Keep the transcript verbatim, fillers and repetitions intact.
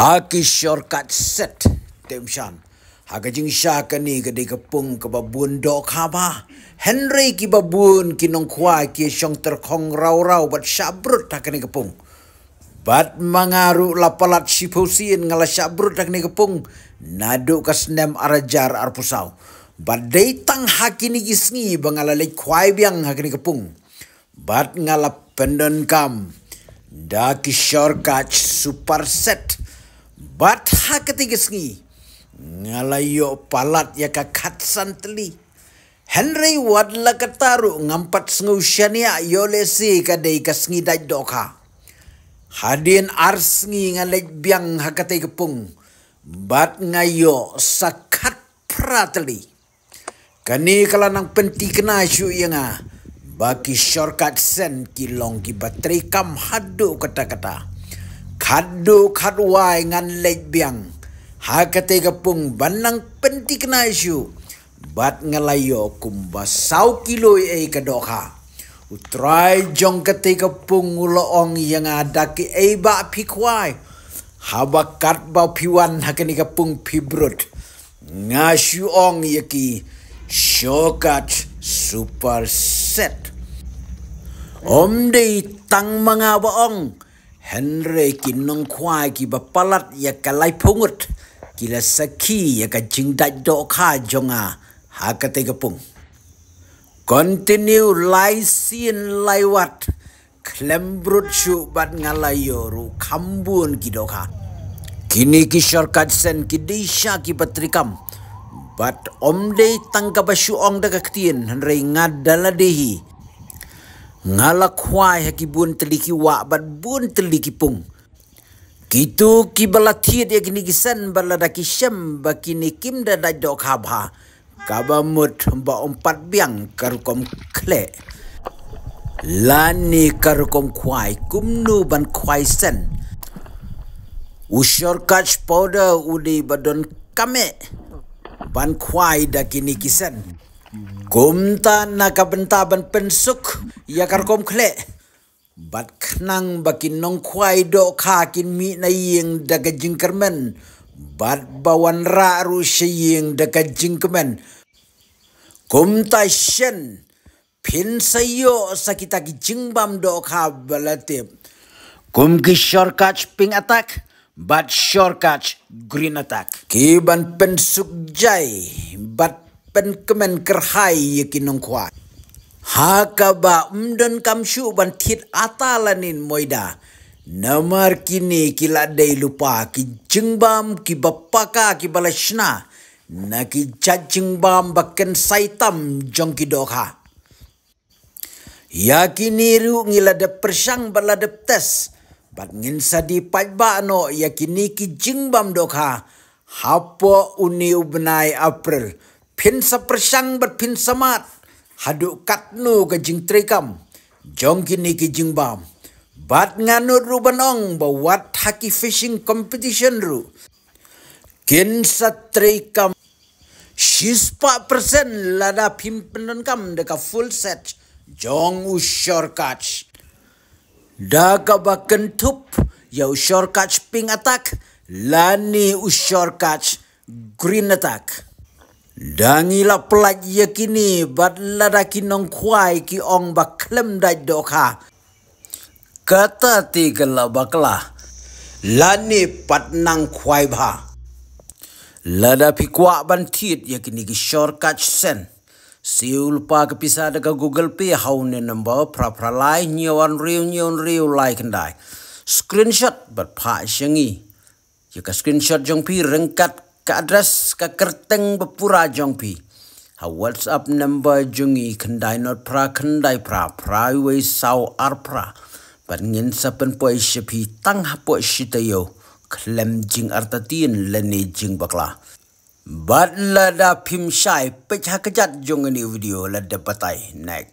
Ha ki shortcut set, te ym shan. Ha ka jingshisha kane ka dei ka pung kaba bun dohkha bha. Hynrei kiba bun ki nongkhwai ki shong tyrkhong raw raw bad shah brut ha kane ka pung. Bad ma nga ruh la palat shiphew sien nga la shah brut ha kane ka pung naduh ka snem ar hajar arphew saw. Bad dei tang ha kine ki sngi ba nga la leit khwai biang ha kane ka pung. Bad nga la pyndonkam da ki shortcut super set. Bad ha kata ka sngi nga la ïoh palat ïa ka khatsan tylli. Hynrei wat la katta ruh ngam pat sngew shaniah ïoh lehse ka dei ka sngi dait dohkha. Hadien ar sngi nga leit biang ha kata ka pung bad nga ïoh sa khatphra tylli. Kane ka la nang pynthikna shuh ïa nga ba ki shortcut sen ki long kiba treikam haduh katta katta. Khatduh khatwai ngan leit biang ha kata ka pung ban nang pynthikna shuh bad nga la ïoh kumba saw kilo ei ka dohkha. U trai jong kata ka pung u la ong ïa nga, da kiei ba phi khwai? Haba katba phi wan ha kane ka pung phi brut? Nga shu ong ïa ki, shortcut super set. Ym dei tang ma nga ba ong, hynrei ki nongkhwai kiba palat ïa ka laiphew ngut ki la sakhi ïa ka jingdait dohkha jong nga ha kata ka pung. Continue lai sien lai wat khlem brut shuh bad nga la ïoh ruh kham bun ki dohkha. Kine ki shortcut sen ki dei sha kiba treikam. Bad ym dei tang kaba shu ong da ka ktien, hynrei nga da lade hi nga la khwai ha ki bun tylli ki wah bad bun tylli ki pung. Kito kiba la thied ïa kine ki sen bad lada ki shem ba kine kim da dait dohkha bha, kaba mut ba ym pat biang ka rukom khleh lane ka rukom khwai kumno ban khwai sen. U shortcut powder u dei ba donkam eh ban khwai da kine ki sen. Kumta na ka bynta ban pynsuk ïa ka rukom khleh bad khnang ba ki nongkhwai dohkha kin mih na ïing da ka jingkyrmen bad ba wanrah ruh sha ïing da ka jingkmen. Kumta shen phin sa ïoh sa kita ki jingbam dohkha ba la tip kum ki shortcut pink attack bad shortcut green attack, ki ban pynsuk jai bad pynkmen kyrhai ïa ki nongkhwai. Ha kaba ym donkam shuh ban thied ata lane moida, namar kine ki la dei lypa ki jingbam kiba paka kiba la shna na ki jait jingbam ba kynsai tam jong ki dohkha. Ïa kine ruh ngi la dep pyrshang bad la dep test bad ngin sa die paidbah noh ïa kine ki jingbam dohkha hapoh une u bnai April. Phin sa pyrshang bad phin sa mad haduh katno ka jingtreikam jong kine ki jingbam. Bad nga nud ruh ban ong ba wat ha ki fishing competition ruh kin sa treikam shispah percent lada phim pyndonkam da ka full set jong u shortcut. Da kaba kynthup ïa u shortcut pink attack lane u shortcut green attack. Da ngi la pynlait ïa kine bad lada ki nongkhwai ki ong ba khlem dait dohkha, kata te ka la bakla lane pat nang khwai bha. Lada phi kwah ban thied ïa kine ki shortcut sen, siew lypa ka pisa da ka Google Pay ha une number phra phra lai hynñiew ar hynriew hynñiew hynriew lai khyndai. Screenshot bad phah sha ngi ïa ka screenshot jong phi ryngkat ka address, ka kyrteng ba pura jong phi ha WhatsApp number jong ngi, khyndai nod phra khyndai phra phra wei saw ar phra. Bad ngin sa pynpoi sha phi tang hapoh shi taïew khlem jingartatien lane jingbakla. Bad lada phim shai, peit ha ka jat jong kane ka video, la dep batai. Next.